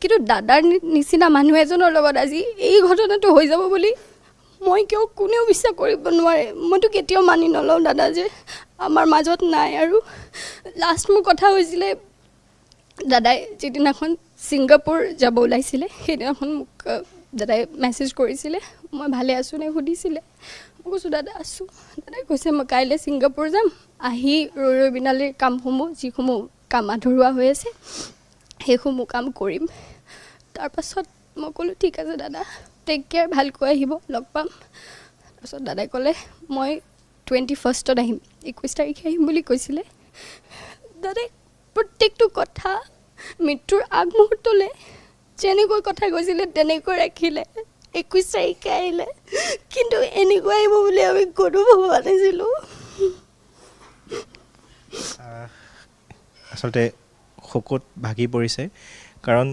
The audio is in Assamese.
কিন্তু দাদাৰ নিচিনা মানুহ এজনৰ লগত আজি এই ঘটনাটো হৈ যাব বুলি মই কিয় কোনেও বিশ্বাস কৰিব নোৱাৰে। মইতো কেতিয়াও মানি নলওঁ দাদা যে আমাৰ মাজত নাই। আৰু লাষ্ট মোৰ কথা হৈছিলে দাদাই যিদিনাখন ছিংগাপুৰ যাব ওলাইছিলে, সেইদিনাখন মোক দাদাই মেছেজ কৰিছিলে, মই ভালে আছোঁ নে সুধিছিলে। মই কৈছোঁ দাদা আছোঁ। দাদাই কৈছে মই কাইলৈ ছিংগাপুৰ যাম, আহি ৰৈ ৰৈ বিনালীৰ কামসমূহ যিসমূহ কাম আধৰুৱা হৈ আছে সেইসমূহ কাম কৰিম। তাৰপাছত মই ক'লোঁ ঠিক আছে দাদা, টেক কেয়াৰ, ভালকৈ আহিব, লগ পাম। তাৰপাছত দাদাই ক'লে মই 21ত আহিম, 21 তাৰিখে আহিম বুলি কৈছিলে। দাদাই প্ৰত্যেকটো কথা মৃত্যুৰ আগমুহূৰ্তলৈ যেনেকৈ কথা কৈছিলে তেনেকৈ ৰাখিলে। 21 তাৰিখে আহিলে, কিন্তু এনেকুৱা আহিব বুলি আমি কোনো ভবা নাছিলোঁ। আচলতে শোকত ভাগি পৰিছে কাৰণ